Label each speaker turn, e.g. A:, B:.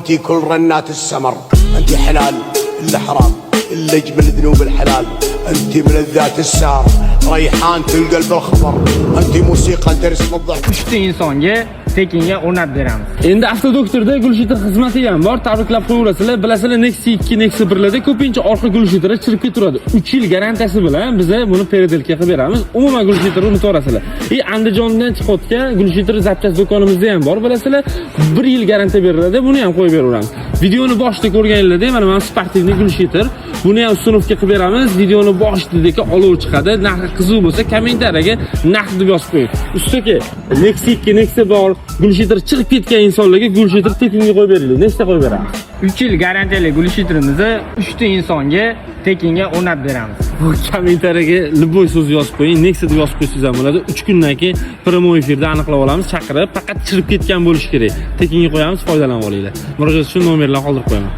A: وانت كل رنات السمر، انت حلال الا حرام الا اجمل ذنوب الحلال، انت ملذات السهر، ريحانة القلب الخضر، انت موسيقى ترسم الضحك.
B: Uchta insonga tekinga o'rnatib beramiz.
C: Endi Avtodoktorda глушитель xizmati ham bor. Tabriklab qo'yaverasizlar. Bilasizlar, Nexia 2, Nexia 1larda ko'pincha orqa глушитель i chirib ketaveradi. 3 yil garantiyasi bilan biza buni переделка qilib beramiz. Umuman глушитель ni unutaverasizlar. И Andijondan chiqayotgan глушитель запчасть do'konimizda ham bor, bilasizlar. 1 yil garantiya beriladi. Buni ham qo'yib beraveramiz. Videoni boshida ko'rganinglarda mana спортивный глушитель. Buni ham установка qilib beramiz. Videoni boshidagi olov chiqadi. Narxi qiziq bo'lsa, kommentariyaga narx deb yozib qo'ying. Ustaki, Nexia 2, Nexia bor, глушитель chirib ketgan insonlarga глушитель tekinga qo'yib beriladi. Nechta qo'yib beramiz?
B: 3 yil garantiyali глушитель imizni 3 ta insonga tekinga o'rnatib beramiz.
C: Bu kommentariyaga любой so'z yozib qo'ying, Nexia deb yozib qo'ysangiz ham bo'ladi. 3 kundan keyin прямой efirda aniqlab olamiz, chaqirib, faqat chirib ketgan bo'lishi kerak. Tekinga qo'yamiz, foydalanib olinglar. Murojaat uchun nomerlarni qoldirib qo'yaman.